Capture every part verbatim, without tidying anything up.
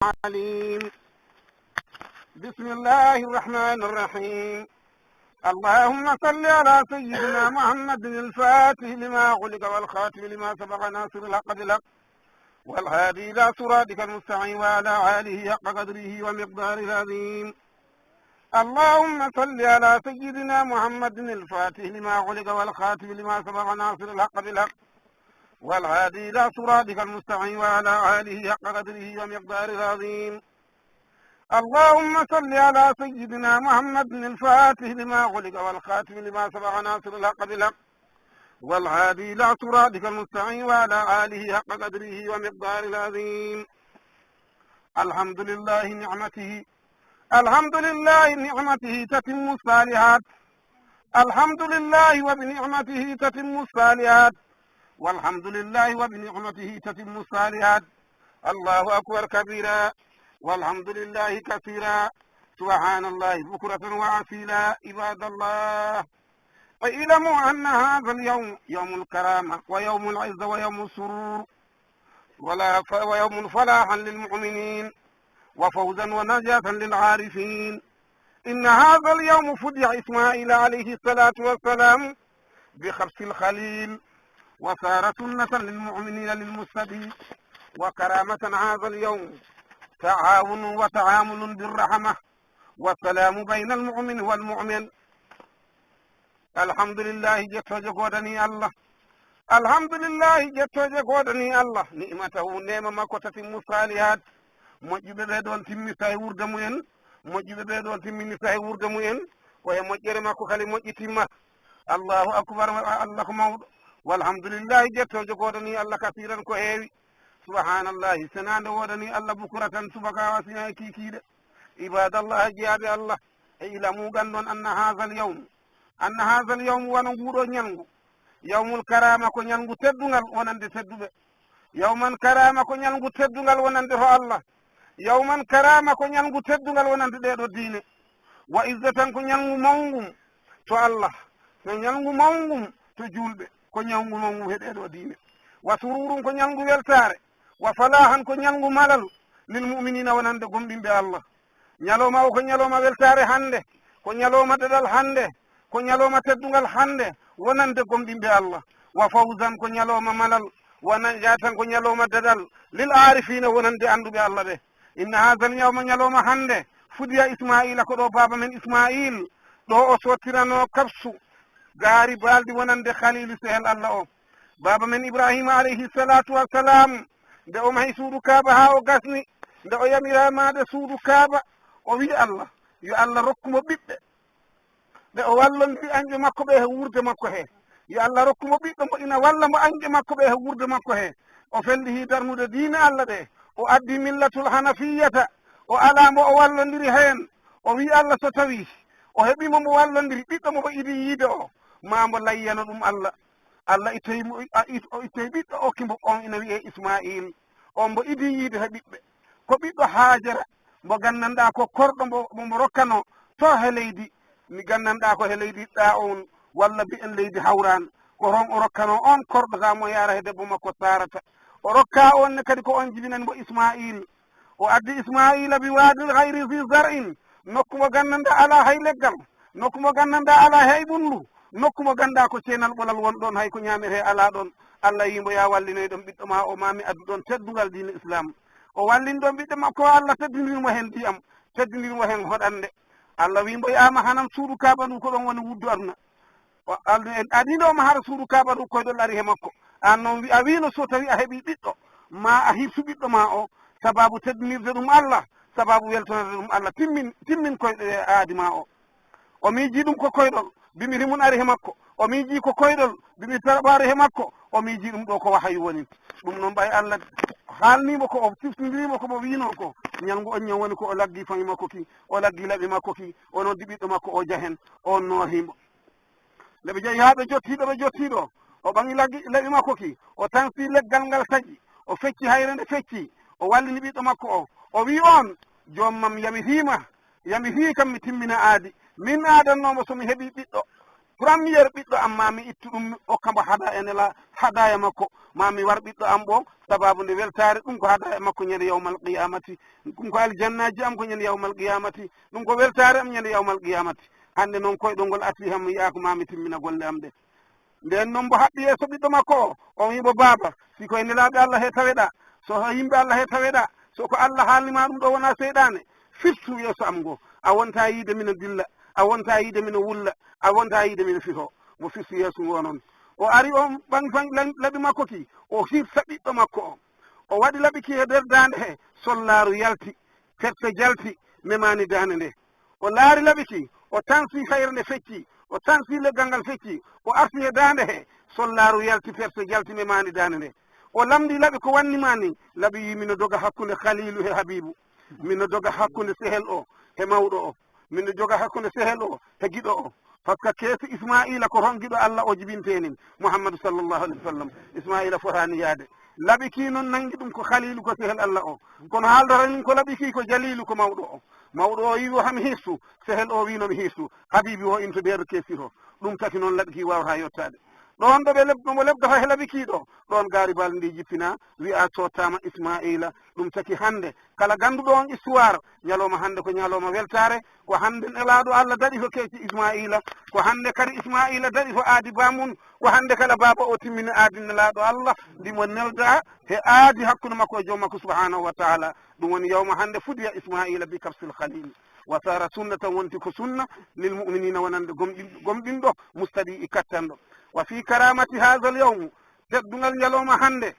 العليم. بسم الله الرحمن الرحيم. اللهم صل على سيدنا محمد الفاتح لما أغلق والخاتم لما سبق ناصر الحق بالحق والهادي إلى صراطك المستقيم وعلى آله حق قدره ومقداره العظيم. اللهم صل على سيدنا محمد الفاتح لما أغلق والخاتم لما سبق ناصر الحق بالحق والهادي إلى صراطك المستقيم وعلى آله حق قدره ومقداره العظيم. اللهم صل على سيدنا محمد الفاتح لما أغلق والخاتم لما سبق ناصر الحق بالحق والهادي إلى صراطك المستقيم وعلى آله حق قدره ومقداره العظيم. الحمد لله نعمته، الحمد لله نعمته تتم الصالحات. الحمد لله وبنعمته تتم الصالحات. والحمد لله وبنعمته تتم الصالحات. الله أكبر كبيرا، والحمد لله كثيرا، سبحان الله بكرة وأصيلا. عباد الله، اعلموا أن هذا اليوم يوم الكرامة ويوم العزة ويوم السرور، ولا ف-، ويوم فلاحا للمؤمنين وفوزا ونجاة للعارفين. إن هذا اليوم فدي إسماعيل عليه الصلاة والسلام بخبز الخليل، وصار سنة للمؤمنين للمستبي، وكرامة هذا اليوم تعاون وتعامل بالرحمة والسلام بين المؤمن والمؤمن. Alhamdulillahi, jettooje goodanii Allah. Alhamdulillahi, jettooje goodanii Allah. Ni'matahu, neema makko, tatimmu saalihaat. Moƴƴuɓe ɓee ɗoon timmisay wuurde mumen. Moƴƴuɓe ɓee ɗoon timminisay wuurde mumen. Ko he moƴƴere makko kala moƴƴi timma. Allahu akbar, Allah ko mawɗo. Walhamdulillahi, jettooje goodanii Allah kasiiran ko heewi. Subhaanallahi, senaande woodanii Allah bukuratan subaka wa asiila e kiikiiɗe. Ibaadallah, jeyaaɓe Allah, e ilamu ganndon anna haazal yawm, anna haazal yawm, wano nguuɗoo ñalngu, yawmul karaama, ko ñalngu teddungal wonande tedduɓe. Yawman karaama, ko ñalngu teddungal wonande ho Allah. Yawman karaama, ko ñalngu teddungal wonande ɗee ɗoo diine. Wa izzatan, ko ñalngu mawngum to Allah, ko ñalngu mawngum to juulɓe, ko ñalngu mawngum he ɗee ɗoo diine. Wa sururun, ko ñalngu weltaare. Wa falahan, ko ñalngu malal, lil mu'minina, wonande gomɗinɓe Allah. Ñalooma o ko ñalooma weltaare hannde, ko ñalooma daɗal hannde, ko ñalooma teddungal hannde, wonande gomɗinɓe Allah. Wa fawzan, ko ñalooma malal, wa najatan, ko ñalooma daɗal, lil aarifina, wonande annduɓe Allah ɓe. Inna haazal yawma, ñalooma hannde, fudiya Ismaa'iila, ko ɗo baaba men Ismaa'iil, ɗo o sottiranoo kabsu, gaari baaldi wonande Khaliilu, sehel Allah o. Baaba men Ibraahiima alayhi salaatu wa salaam, nde o mahi suudu Kaaba haa o gasni, nde o yamiraama de suudu Kaaba, o wi'i Allah, yo Allah rokku mo ɓiɓɓe. Ɓe o wallondiri anƴe makko ɓe he wuurde makko he. Yo Allah rokku mo ɓiɗɗo mo ina walla mo anƴe makko ɓe he wuurde makko he. O fellihii darnude diine Allah ɗe. O addi millatul hanafiyata. O alaa mbo o wallondiri heen. O wi'i Allah so tawii o heɓii mo mo wallondiri, ɓiɗɗo mo mo idii yiide o, maa mbo layyano ɗum Allah. Allah ittoyi mo, a, it-, o ittoyi ɓiɗɗo okki mbo, on ina wiyee Ismaa'iil. On mbo idii yiide he ɓiɓɓe. Ko ɓiɗɗo Haajara, mbo ganndanɗaa ko korɗo mbo, mbo, mbo rokkanoo to he leydi, mi ganndanɗaa ko he leydi Ɗaa'uun, walla mbiyen leydi Hawraan. Ko toon o rokkanoo on korɗo taa mo yaara he debbo makko Saarata. O rokkaa on ne kadi ko on jibinani mbo Ismaa'iil. O addi Ismaa'iila bi waadin gayri zi zar'in, nokku mo ganndanɗaa alaa hay leggal, nokku mo ganndanɗaa alaa hay ɓunndu, nokku mo ganndanɗaa ko ceenal ɓolal won ɗoon, hay ko ñaametee alaa ɗoon. Allah wi'i mbo, yaa wallinoy ɗoon ɓiɗɗo maa o, maa mi addu ɗoon teddungal diine Islaam. O wallini ɗoon ɓiɗɗo makko o, Allah teddindiri mo heen ndiyam, teddindiri mo heen hoɗannde. Allah wi'i mbo, yaa ma hanan suudu Kaaba ndu, ko ɗoon woni wuddu aduna. O, Alla en adino ma hara suudu Kaaba ndu, koyɗol ari he makko. Aan noon wi-, a wiino so tawi a heɓii ɓiɗɗo, ma a hirsu ɓiɗɗo ma o, sababu teddinirde ɗum Alla, sababu weltanorde ɗum Alla, timmin, timmin koyɗe ɗe aadi ma o. O miijii ɗum ko koyɗol, bimiri mum ari he makko. O miijii ko koyɗol, bimiri taɓa ari he makko. O miijii ɗum ɗo ko wahayu woni. Ɗum noon ɓay Alla haalnii mo ko o siftindirii mo ko mo wiinoo ko. Ñalngu on ñaw woni ko o laggi faŋi makko ki, o laggi laɓi makko ki, o noddi ɓiɗɗo makko o jahen, on noohi mo. Nde ɓe jehi haa ɓe jottii ɗo ɓe jottii ɗo, o ɓaŋi laggi, laɓi makko ki, o tansi leggal ngal taƴi, o fecci hayre nde fecci, o wallini ɓiɗɗo makko o. O wi'i on, "Joomam yamitii ma, yamitii kam mi timmina aadi. Min aadannoo mo so mi heɓii ɓiɗɗo, Premier ɓiɗɗo am, ma mi ittu ɗum, mi okka mbo hada-, e nela-, hadaya makko. Ma mi war ɓiɗɗo am o, sababu nde weltaare, ɗum ko hadaya makko ñande yawmal qiyamati. Ɗum ko aljannaaji am ko ñande yawmal qiyamati. Ɗum ko weltaare am ñande yawmal qiyamati. Hannde noon koyɗol ngol arti ham, mi yi'aaka, ma mi timmina golle am ɗe. Nden noon mbo haɓɓi yeeso ɓiɗɗo makko o, o wii mbo, "Baaba, si koye nelaaɓe Allah he taweɗaa, so yimɓe Allah he taweɗaa, so ko Allah haalni ma ɗum ɗo wonaa seyɗaane, firtu yeeso am ngo. A wontaa yiide mino dilla, a wontaa yiide mino wulla, a wontaa yiide mino fihoo." Mo firti yeeso ngo noon. O ari, o ɓaŋi faŋ-, laɓi makko ki, o hirsa ɓiɗɗo makko o. O waɗi laɓi ki he nder daande he, sollaaru yalti, ferse jalti, memaani daande nde. O laari laɓi ki, o tansi hayre nde fecci, o tansi leggal ngal fecci, o arti he daande he, sollaaru yalti, ferse jalti, memaani daande nde. O lamndii laɓi, "Ko wanni ma ni?" Laɓi wii, "Mino doga hakkunde Khaliilu he Habiibu. Mino doga hakkunde sehel o he mawɗo o. Mino doga hakkunde sehel o he giɗo o." Par ce que keesi Ismaa'iila ko toon giɗo Allah o jibintee nin, Muhammadu sallallahu alayhi wa sallam. Ismaa'iila fotaani yaade. Laɓi kii noon nanngi ɗum ko Khaliilu, ko sehel Allah o. Kono haaldata nin ko laɓi kii ko Jaliilu, ko mawɗo o. Mawɗo o wii o, "Hami hirsu." Sehel o wii, "No mi hirsu." Habiibi o into nder keesi to. Ɗum taki noon laɓi kii waawataa yottaade. Ɗoon ɗo ɓe leb-, no mo lebdata he laɓi kii ɗo, ɗoon gaaribaali ndi jippinaa, wi'aa soottaama Ismaa'iila. Ɗum taki hannde, kala gannduɗo on histoire, ñalooma hannde ko ñalooma weltaare, ko hannde nelaaɗo Allah daɗi to keeci Ismaa'iila, ko hannde kadi Ismaa'iila daɗi to aadi baamun, ko hannde kala baaba o timmini aadi nelaaɗo Allah, ndi mo nelda he aadi hakkunde makko e joom makko subhaanahu wa taala. Ɗum woni yawma hannde fudiya Ismaa'iila bi kabsil khaliili. Wa saara sunnatan, wonti ko sunna, lil mu'miniina, wonande gomɗin-, gomɗinɗo, mustadi, i kattanɗo. Wa fii karaamati haazal yawm, teddungal ñalooma hannde,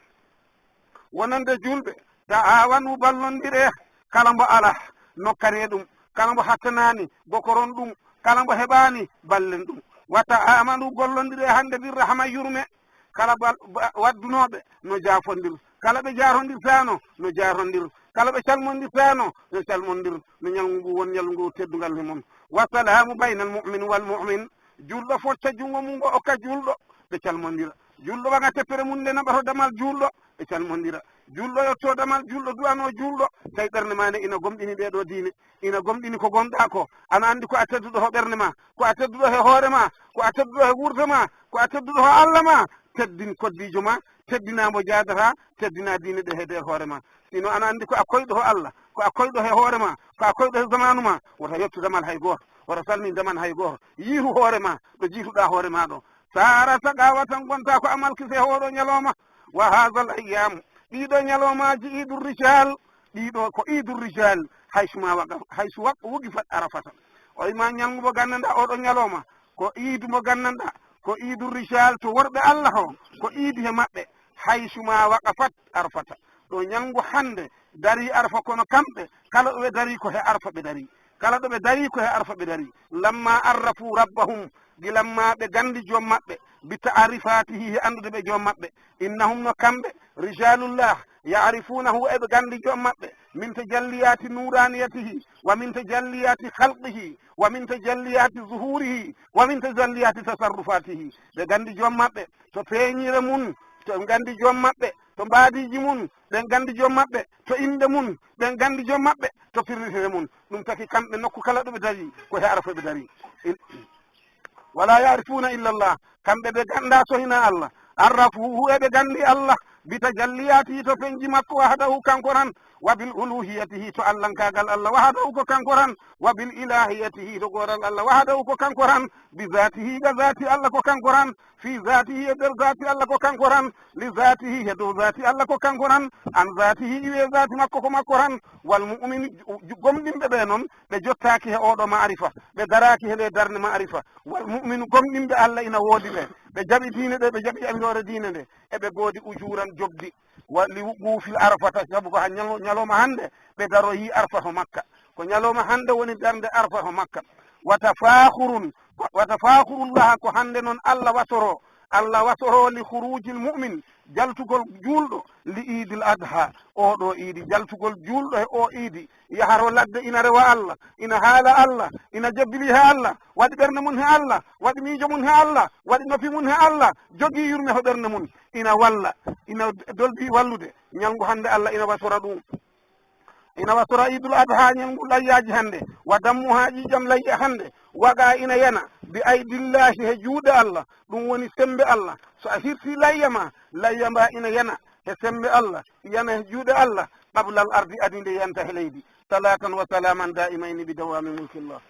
wonande juulɓe, ta'aawanu, ballondire, kala mbo alaa, nokkanee ɗum, kala mbo hattanaani, gokoron ɗum, kala mbo heɓaani, ballen ɗum. Wa ta'aamanu, gollondire hannde, bir rahma, yurme, kala bal-, ba-, waddunooɓe no jaafondir, kala ɓe jaarondirtaano no jaarondir, kala ɓe calmondirtaano no calmondir, no ñalngu ngu won ñalngu teddungal he mon. Wa salaamu baynal mu'min wal mu'min, juulɗo focca junngo mum ngo okka juulɗo, ɓe calmondira. Juulɗo ɓaŋa teppere mum nde naɓa to damal juulɗo, ɓe calmondira. Juulɗo yotto damal juulɗo, du'ano juulɗo, tawi ɓernde maa nde ina gomɗini ɗee ɗoo diine, ina gomɗini ko ngonɗaa ko. Ana anndi ko a tedduɗo he ɓernde maa, ko a tedduɗo he hoore maa, ko a tedduɗo he wuurde maa, ko a tedduɗo he Allah maa, teddin koddiijo maa, teddinaa mbo jaadataa, teddinaa diine ɗe he nder hoore maa. Sino ana anndi ko a koyɗo he Allah, ko a koyɗo he hoore maa, ko a koyɗo he zamaanu maa, wota yottu damal hay gooto, wota salmin damal hay gooto. Yiitu hoore maa, ɗo jiituɗaa hoore maa ɗo. Saara saqaawatan, ngontaa ko a malkise he oo ɗoo ñalooma. Wa haazal ayyaamu, ɗii ɗoo ñaloomaaji, iidu rijaal, ɗii ɗoo ko iidu rijaal, haysu ma waqa-, haysu waq-, wugifat Arafata. O wii ma ñalngu mo nganndanɗaa oo ɗoo ñalooma, ko iidu mo nganndanɗaa, ko iidu rijaal to worɓe Allah o, ko iidi he maɓɓe, haysu ma waqafat Arafata. Ɗo ñalngu hannde darii Arfa, kono kamɓe kala ɓe darii ko he Arfa ɓe darii. Kala ɗo ɓe darii ko he Arfa ɓe darii. Lamma arrafu rabbahum, gilamma ɓe ganndi joom maɓɓe, bi ta'rifaatihi, he anndude ɓe joom maɓɓe. Innahum, no kamɓe, rijaalullah, ya'rifuunahu, eɓe ganndi joom maɓɓe, min tajalliyaati nuuraaniyatihi, wa min tajalliyaati khalqihi, wa min tajalliyaati zuhuurihi, wa min tajalliyaati tasarrufaatihi. Ɓe ganndi joom maɓɓe to peeñiire mum, to ganndi joom maɓɓe to mbaadiiji mum, ɓe ganndi joom maɓɓe to innde mum, ɓe ganndi joom maɓɓe to firlitere mum. Ɗum taki kamɓe nokku kala ɗo ɓe darii, ko he Arafa ɓe darii. In-, wala ya'rifuuna illa Allah. Kamɓe ɓe ganndaa so hinaa Allah. Arrafuuhu, eɓe ganndi Allah, bi tajalliyaatihi, to peñji makko, wahdahu, kanko tan, wa bil uluhiyatihi, to allankaagal Allah, wahdahu, ko kanko tan, wa bil ilahiyatihi, to gooral Allah, wahdahu, ko kanko tan, bi zaatihi, ga zaati Allah, ko kanko tan, fi zaatihi, e nder zaati Allah, ko kanko tan, li zaatihi, he dow zaati Allah, ko kanko tan, an zaatihi, iwe zaati makko, ko makko tan. Wal mu'minu, ju-, ju-, gomɗinɓe ɓe noon, ɓe jottaaki he oo ɗoo ma'arifa, ɓe daraaki he ndee darnde ma'arifa. Wal mu'minu, gomɗinɓe Allah ina woodi ɓe, ɓe jaɓi diine ɗe, ɓe jaɓi yamiroore diine nde, eɓe ngoodi ujuuran, jobdi, wa li wuquufil Arafata, sabu ko ha ñalo-, ñalooma hannde ɓe daroyii Arfa to Makka. Ko ñalooma hannde woni darnde Arfa to Makka. Wa tafaakhurun, wa tafaakhurullaha, ko hannde noon Allah wasoroo, Allah wasoroo li khuruujil mu'min, jaltugol juulɗo, li iidil adha, oo ɗoo iidi, jaltugol juulɗo he oo iidi, yaha to ladde, ina rewa Allah, ina haala Allah, ina jebbilii he Allah, waɗi ɓernde mum he Allah, waɗi miijo mum he Allah, waɗi noppi mum he Allah, jogii yurme to ɓernde mum, ina walla, ina dolbii wallude. Ñalngu hannde Allah ina wasora ɗum. Ina wasora Iidul Adha, ñalngu layyaaji hannde, wa dammuhaa, ƴiiƴam layya hannde, waqa, ina yana, Bi aydillahi, he juuɗe Allah, ɗum woni semmbe Allah. So a hirsi layya ma, layya ma ina yana he semmbe Allah, yana he juuɗe Allah, qablal ardi, adii nde yanta he leydi. Salatan wa salaman daimayni bi dawami mulkillah.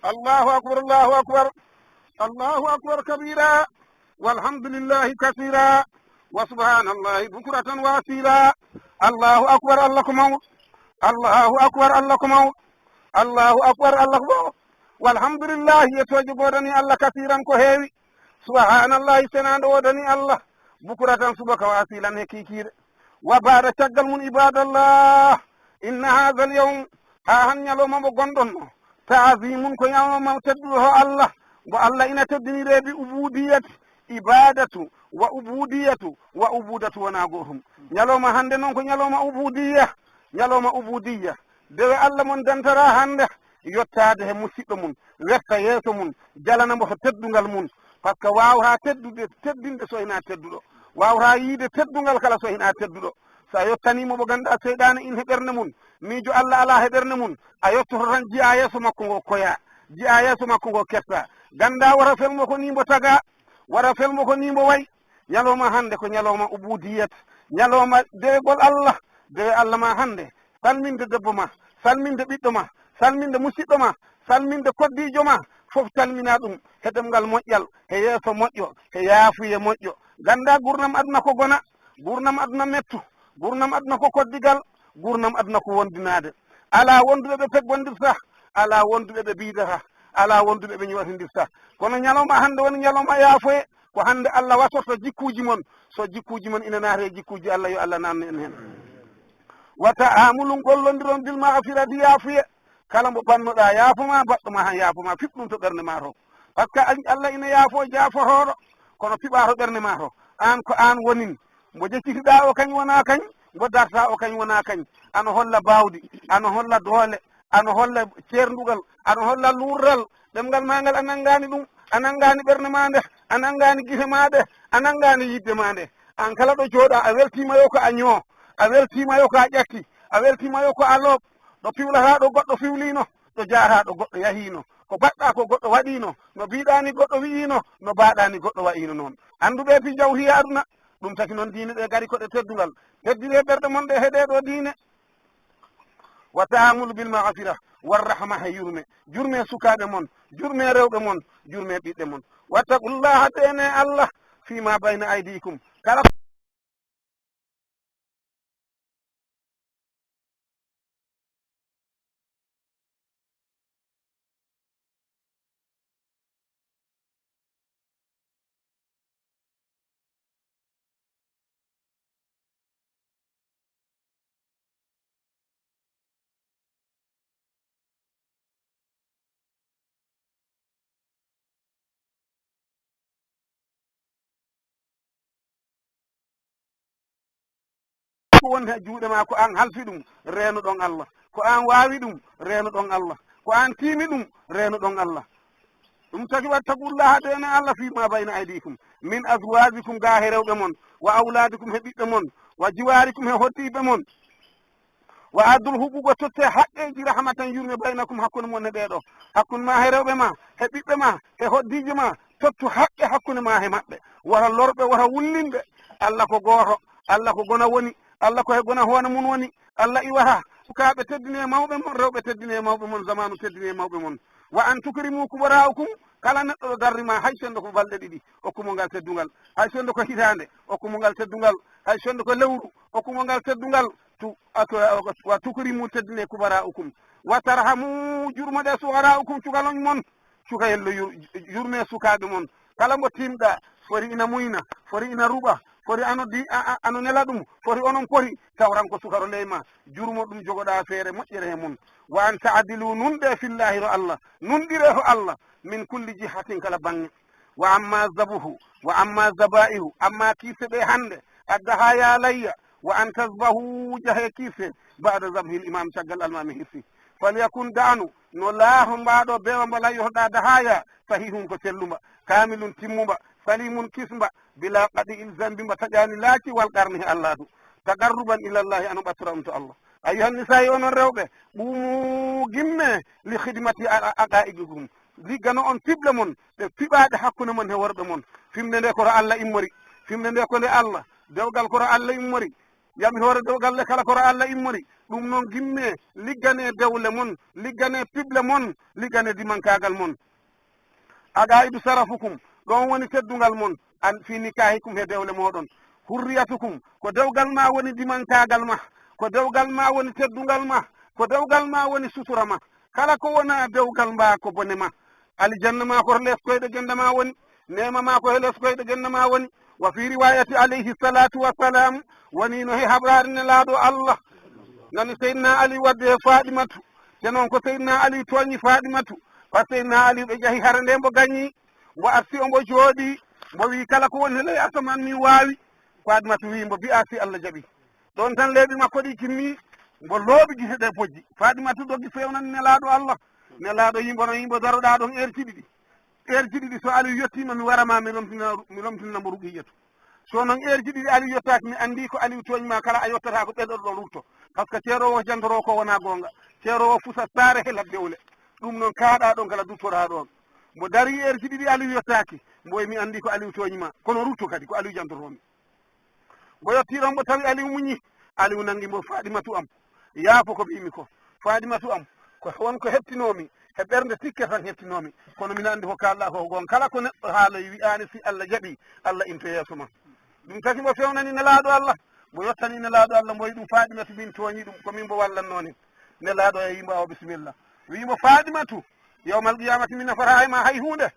الله أكبر، الله أكبر، الله أكبر كبيرا، والحمد لله كثيرا، وسبحان الله بكرة وأصيلا. الله أكبر، الله أكبر، الله أكبر، الله أكبر، الله أكبر، الله أكبر. والحمد لله, yettooje woodanii Allah, kasiiran, ko heewi. Subhaanallahi, senaande woodanii Allah, bukuratan, subaka, wa asiilan, he kiikiiɗe. Wa baada, caggal mum, ibaadallah, inna haazal yawm, haa han ñalawma mo gonɗon o, taazimun, ko ñalawma tedduɗo ho Allah, mbo Allah ina teddiniree bi ubuudiyati, ibaadatu, wa ubuudiyatu, wa ubuudatu wonaa gootum. Ñalawma hannde noon ko ñalawma ubuudiyya, ñalawma ubuudiyya. Dewe Allah mon dantaraa hannde, yottaade he musiɗɗo mum, wetta yeeso mum, jalana mbo he teddungal mum. Par ce que waawataa teddude, teddinde so hinaa tedduɗo. Waawataa yiide teddungal kala so hinaa tedduɗo. So a yottanii mo mbo ngannduɗaa seyɗaane ina he ɓernde mum, miijo Allah alaa he ɓernde mum, a yottoto tan jiyaa yeeso makko ngo koyaa, jiyaa yeeso makko ngo kettaa. Nganndaa wota fel mbo ko nii mbo tagaa, wota fel mbo ko nii mbo wayi. Ñalawma hannde ko ñalawma ubuudiyat, ñalawma dewegol Allah, dewe Allah ma hannde. Salminde debbo ma, salminde ɓiɗɗo ma, salminde musiɗɗo ma, salminde koddiijo ma, fof calmina ɗum he ɗemngal moƴƴal, he yeeso moƴƴo, he yaafuye moƴƴo. Nganndaa nguurndam aduna ko gona, nguurndam aduna mettu, nguurndam aduna ko koddigal, nguurndam aduna ko wondinaade. Alaa wonduɓe ɓe peggondirta, alaa wonduɓe ɓe mbiidata, alaa wonduɓe ɓe ñootindirta. Kono ñalawma hannde woni ñalawma yaafoye, ko hannde Allah wasorta jikkuuji mon. So jikkuuji mon ina naati e jikkuuji Allah, yo Allah naatnu en heen. Wa ta'amulun, gollondiron, bil maghfirati, yaafuye. Kala mbo pannoɗaa yaafo ma, baɗɗo ma han yaafo ma, fiɓ ɗum to ɓernde ma to. Par ce que an, Allah ina yaafo jaafotooɗo, kono fiɓaa to ɓernde ma to. Aan ko aan wonin. Mbo jeccitiɗaa o kañ wonaa kañ, mbo dartaa o kañ wonaa kañ. Ano holla baawdi, ano holla doole, ano holla ceerndugal, ano holla luurral. Ɗemngal ma ngal a nanngaani ɗum, a nanngaani ɓernde ma nde, a nanngaani gite ma ɗe, a nanngaani yiɗde ma nde. Aan kala ɗo jooɗaa, a weltiima yo ko a ñoo, a weltiima yo ko a ƴatti, a weltiima yo ko a loob. Ɗo piwlataa ɗo goɗɗo fiwliino, ɗo jaataa ɗo goɗɗo yahiino, ko mbaɗɗaa ko goɗɗo waɗiino, no mbiiɗaa ni goɗɗo wiyiino, no mbaaɗaa ni goɗɗo wayiino noon. Anndu ɓe fii jawhiya aduna, ɗum taki noon diine ɗe ngari ko ɗe teddungal. Teddinee ɓerɗe mon ɗe he ɗee ɗoo diine. Wa ta'amulu bil maghfira war rahma, he yurme. Jurme sukaaɓe mon, jurme rewɓe mon, jurme ɓiɓɓe mon. Wattaqullaha, teene Allah, fii ma bayna aydikum. Kala Ko woni e juuɗe ma, ko an halfi ɗum, reenuɗon Allah. Ko an waawi ɗum, reenuɗon Allah. Ko an tiimi ɗum, reenuɗon Allah. Ɗum tagi, wattaqullaha, teene Allah, fii ma bayna aydikum, min azwajikum, ga he rewɓe mon, wa awladikum, he ɓiɓɓe mon, wa jiwarikum, he hoddiiɓe mon. Wa addul huquqa, totte haqqeeji, rahmatan, yurme, baynakum, hakkunde mon e ɓee ɗoo. Hakkunde ma he rewɓe ma, he ɓiɓɓe ma, he hoddiijo ma, tottu haqqe hakkunde ma he maɓɓe. Wota lorɓe, wota wullinɓe. Allah ko gooto, Allah ko gona woni, Allah ko he gona hoore mum woni. Allah iwata. Sukaaɓe, teddinee mawɓe mon, rewɓe, teddinee mawɓe mon, zamaanu, teddinee mawɓe mon. Wa an tukrimu kubara'akum, kala neɗɗo ɗo darri ma, hay so ko balɗe ɗiɗi, okku mo ngal teddungal. Hay so ko hitaande, okku mo ngal teddungal. Hay so ko lewru, okku mo ngal teddungal. Tu-, a-, tu-, wa tukrimu, teddinee, kubara'akum. Wa tarhamu, jurmoɗee, sughara'akum, cukalon mon. Cukayel no yur-, yurmee sukaaɓe mon. Kala mbo tiimɗaa, foti ina muyna, foti ina ruɓa, foti ano di-, a, a, ano nela ɗum, foti onon poti, tawran ko sukaro ley ma, jurmo ɗum, jogoɗaa feere moƴƴere he mum. Wa an ta'dilu, nunɗee, fillahi, ro Allah, nunɗiree ho Allah, min kulli jihatin, kala baŋŋe. Wa amma zabuhu, wa amma zaba'ihu, amma kiise ɗe hannde, addaha ya layya, wa an tazbahu, jahe kiise, ba'da zabhil imam, caggal almami hirsi. Falyakun, da'anu, no laato mbaaɗo beewa mba layyotoɗaa dahaya, sahihun, ko sellumba, kamilun, timmumba, Salimun kismba, bila qadi il zambi mba taƴani laaci wal qarni he Allah du. Taqarruban ila Allah, ano ɓattora ɗum to Allah. Ayyuhan nisa'i, onon rewɓe, qumu gimme li khidmati a-, a-, aqaidikum. Liggano on fiɓle mon, ɗe fiɓaaɗe hakkunde mon he worɓe mon. Fimde nde ko to Allah immori. Fimde nde ko nde Allah. Dewgal ko to Allah immori. Yami hoore dewgal le kala ko to Allah immori. Ɗum noon gimme, liggane dewle mon, liggane fiɓle mon, liggane dimankaagal mon. Aqaidu sarafukum, ɗon woni teddungal mon, an fi nikahikum he dewle mooɗon. Hurriyatukum, ko dewgal ma woni dimankaagal ma, ko dewgal ma woni teddungal ma, ko dewgal ma woni sutura ma. Kala ko wona dewgal ma ko bone ma. Alijanna ma ko to les koyɗe gennde ma woni, neema ma ko he les koyɗe gennde ma woni. Wa fi riwayati alayhi salatu wassalam, woni no he habraari Nelaaɗo Allah. Nani Seydina Ali wadde he Faɗimatu, te noon ko Seydina Ali tooñi Faɗimatu. Par Seydina Ali ɓe jahi hare nde mbo gañi, mbo arti omo jooɗi, mbo wi kala ko woni he ley asamaan mi waawi. Faɗimatu wi mbo mbi'a si Allah jaɓi. Ɗon tan leeɓi makko ɗi kimmi, mbo looɓi gite ɗe bojji. Faɗimatu doggi fewnani Nelaaɗo Allah. Nelaaɗo yimbo no yimbo daroɗaa ɗon erti ɗiɗi. Erti ɗiɗi so Aliou yettiima mi wara ma mi lomtina, mi lomtina mbo Ruqiyatu. So noon erti ɗiɗi Aliou yettaaki mi anndi ko Aliou tooñi ma kala a yettata ko ɓeɗoɗo ɗon rutto. Par ce que ceeroowo jantoro ko wona goonga. Ceeroowo fusa saare he ladde wule. Ɗum noon kaaɗa ɗon kala duttoɗaa ɗon. Mbo darii erti ɗiɗi Aliou yettaaki. Mbo mi anndi ko Aliou tooñi ma. Kono rutto kadi ko Aliou jantotoo mi. Mbo yottii ɗon mbo tawi Aliou muñi. Aliou nanngi mbo Faɗimatu am. Yaafo ko mbiimi ko. Faɗimatu am. Ko won ko heptinoomi. He ɓernde tikke tan heptinoomi. Kono mino anndi ko kaalɗaa ko ko goonga. Kala ko neɗɗo haaloyi wi'aani si Allah jaɓi. Allah into yeeso ma. Ɗum taki mbo fewnani Nelaaɗo Allah. Mbo yottani Nelaaɗo Allah mbo yi ɗum Faɗimatu min tooñi ɗum. Ko min mbo wallannoo nin. Nelaaɗo e yimbo awa bisimilla. Wi mbo Faɗimatu. Yawmal qiyamati mi nafataa e ma hay huunde.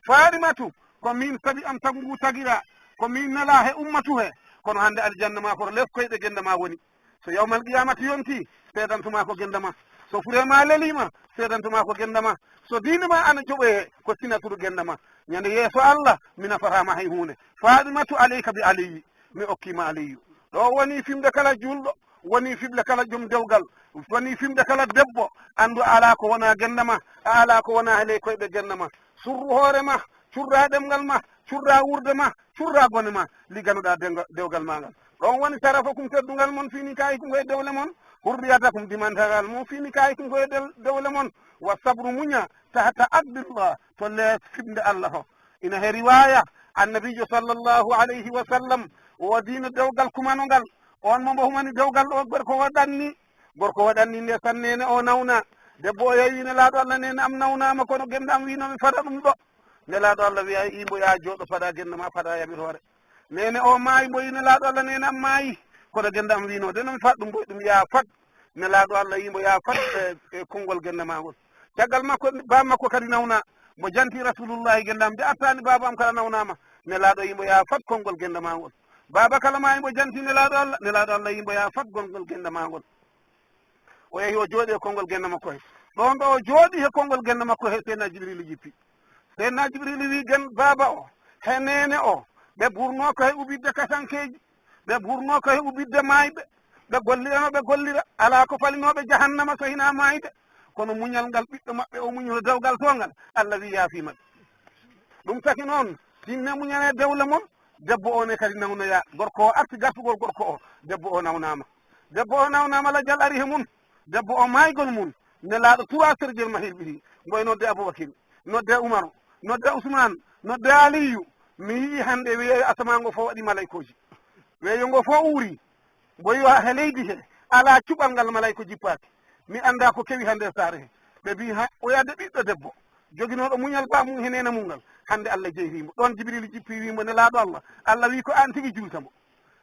Faɗimatu. Ko min sabi am tagu ngu tagira. Ko min nela he ummatu he. Kono hannde aljanna ma ko to les koyɗe gennde ma woni. So yawmal qiyamati yonti, seedantuma ko gennde ma. So fure ma lelima, seedantuma ko gennde ma. So diine ma ana joɓoye, ko sinaturu gennde ma. Ñande yeeso Allah, mi nafataa ma hay huunde. Faɗimatu alayka bi Aliyi, mi okki ma Aliyu. Ɗo woni fimde kala julɗo, woni fiɓle kala joom dewgal, woni fimde kala debbo. Anndu a alaa ko wona gennde ma, a alaa ko wona he ley koyɗe gennde ma. Surru hoore ma, curra ɗemngal ma, curra wuurde ma, curra gone ma, ligganoɗaa denga-, dewgal ma ngal. Ɗon woni sarafakum teddungal mon fi nikahikum ko e dewle mon, hurriyatakum dimantagal mon fi nikahikum ko e del-, dewle mon, wa sabru muña tahta aqdillah to les fiɓnde Allah to. Ina he riwaya Annabiijo sallallahu alayhi wa sallam o diino dewgal kumanongal, on mo mbo humani dewgal ɗo gorko waɗanni, gorko waɗanni nde tan neene o nawna, debbo o yewi Nelaaɗo Allah neene am nawnaama kono gennde am wiino mi fada ɗum ɗo. Nelaaɗo Allah wiya, "Imbo yaa jooɗo, faɗa gennde ma, faɗa yamir hoore." Neene o maayi, mbo yi Nelaaɗo Allah, neene am maayi. Kono gennde am wiino, de no mi faɗ ɗum, mbo ɗum yaa fat. Nelaaɗo Allah yi mbo yaa fat e, e konngol gennde ma ngol. Caggal makko, baaba makko kadi nawna. Mbo janti Rasulullahi gennde am, de artaani baaba am kala nawnaama. Nelaaɗo yi mbo yaa fat konngol gennde ma ngol. Baaba kala maayi mbo janti Nelaaɗo Allah, Nelaaɗo Allah yi mbo yaa fat konngol gennde ma ngol. O yehi o jooɗi e konngol gennde makko he. Ɗon ɗo o jooɗi he konngol gennde makko he, Seydina Jibril jippi. Seydina Jibril wi gen baaba o, he neene o, ɓe burnoo ko he ubidde kasankeeji, ɓe burnoo ko he ubidde maayɓe, ɓe gollirano ɓe gollira, alaa ko falinooɓe jahannama so hinaa maayde. Kono muñal ngal ɓiɗɗo maɓɓe o muñuno dewgal to ngal, Allah wi yaafiima ɓe. Ɗum taki noon, sinne muñane dewle mon, debbo o ne kadi nawnoya, gorko o arti gartugol gorko o, debbo o nawnaama. Debbo o nawnaama lajal ari he mum, debbo o maaygol mum, Nelaaɗo trois sergel ma hirɓiti, mboy nodde Abubakir, nodde Umaru, nodde Usmaan, nodde Aliyu, mi yi'i hannde weeyo asamaan ngo fof waɗi malaykooji. Weeyo ngo fof uuri, mboy yo he leydi he, alaa cuɓal ngal malayko jippaaki. Mi anndaa ko kewi hannde e saare he. Ɓe mbii, "Ha, o yadde ɓiɗɗo debbo, joginooɗo muñal ba mum he neene mum ngal, hannde Allah jeyrii mo." Ɗoon Jibril jippi wii mo, "Nelaaɗo Allah, Allah wii ko aan tigi julta mo."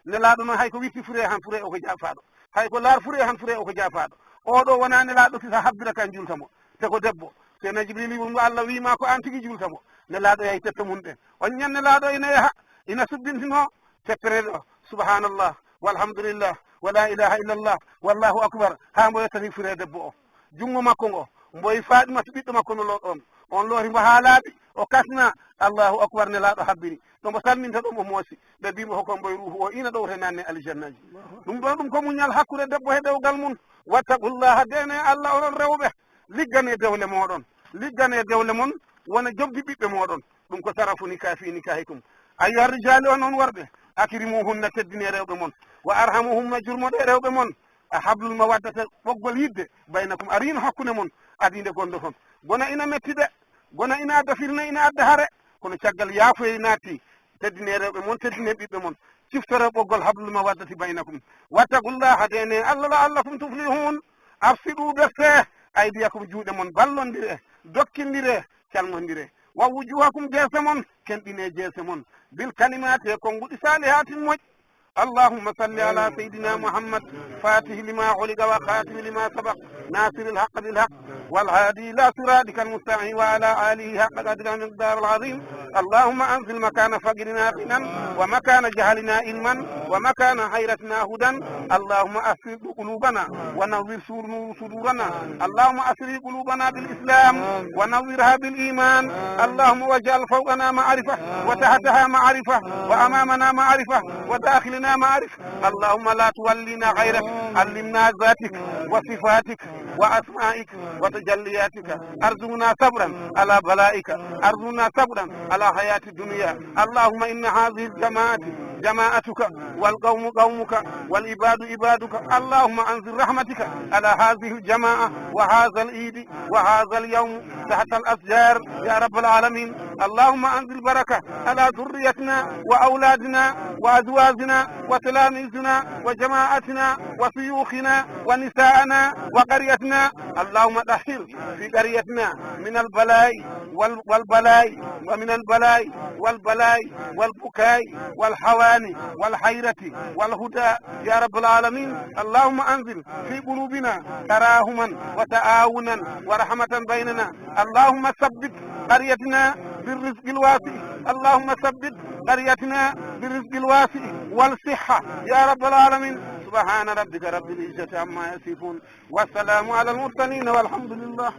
Nelaaɗo noon hay ko witti fure han fure o ko jaafaaɗo. Hay ko laar fure han fure o ko jaafaaɗo. Oɗo wonaa Nelaaɗo kisa habbira kan julta mo. Te ko debbo. Seydina Jibril wii mo Allah wii ma ko aan tigi julta mo. Nelaaɗo yahi tette mum ɗen. On ñan Nelaaɗo ina yaha, ina subbintinoo teppere ɗo. Subhanallah, walhamdulillah, wa la ilaha illallah, wallahu akbar. Haa mbo yettani fure debbo o. Junngo makko ngo, mbo yi Faɗimatu ɓiɗɗo makko no looɗo on. On loori mbo haa laaɓi, o kasna, Allahu akbar, Nelaaɗo habbiri. Ɗo mbo salminta ɗo mbo moosi. Ɓe mbii mbo hokon mbo e ruuhu o ina ɗowta naanne aljannaaji. Ɗum ɗo ɗum ko muñal hakkunde debbo he dewgal mum. Wattaqullaha, dene Allah onon rewɓe. Liggane dewle mooɗon. Liggane dewle mon, wona jobdi ɓiɓɓe mooɗon. Ɗum ko sarafu nikahi fi nikahikum. Ayyuha rijaalu, onon worɓe, akrimuhunna, teddinee rewɓe mon, wa arhamuhunna, jurmoɗee rewɓe mon. A hablul mawaddata, ɓoggol yidde, baynakum, a riino hakkunde mon, adii nde gonɗo toon. Gona ina metti de, gona ina adda firna, ina adda hare, kono caggal yaafoye naati, teddinee rewɓe mon, teddinee ɓiɓɓe mon, ciftoree ɓoggol hablul mawaddati baynakum. Wattaqullaha, ndeenee Allah, la'allakum tuflihun. Absidu, bessee, aydiyakum, juuɗe mon, ballondiree, dokkindire, calmondire. Wa wujuhakum, jeese mon, kenɗine jeese mon, bil kalimati, e konnguɗi salihatin, moƴƴi. Allahumma salli ala sayyidina Muhammad, fatihi lima uliga wa khatimi lima sabaq, nasiril haqq bil haqq, wal hadi ila siratika al mustaqim, wa ala alihi haqqa qadrihi wa miqdaril azim. Allahumma anzil makana faqrina ghinan, wa makana jahlina ilman, wa makana hayratina hudan. Allahumma asrid qulubana, wa nawwir sur-, nur صدورنا. اللهم أسر قلوبنا بالإسلام ونورها بالإيمان. اللهم واجعل فوقنا معرفة وتحتها معرفة وأمامنا معرفة وداخلنا معرفة. اللهم لا تولنا غيرك. علمنا ذاتك وصفاتك وأسمائك وتجلياتك. ارزقنا صبرا على بلائك. ارزقنا صبرا على حياة الدنيا. اللهم إن هذه الجماعة جماعتك والقوم قومك والعباد عبادك. اللهم أنزل رحمتك على هذه الجماعة وهذا العيد وهذا اليوم تحت الأشجار يا رب العالمين. اللهم أنزل بركة على ذريتنا وأولادنا وأزواجنا وتلاميذنا وجماعتنا وشيوخنا ونساءنا وقريتنا. اللهم طهر في قريتنا من البلاء وال-، والبلاء ومن البلاء والبلاء والبكاء والهوان والحيرة والهدى يا رب العالمين. اللهم أنزل في قلوبنا تراحما وتعاونا ورحمة بيننا. اللهم ثبت قريتنا بالرزق الواسع. اللهم ثبت قريتنا بالرزق الواسع والصحة يا رب العالمين. سبحان ربك رب العزة عما يصفون، والسلام على المرسلين، والحمد لله.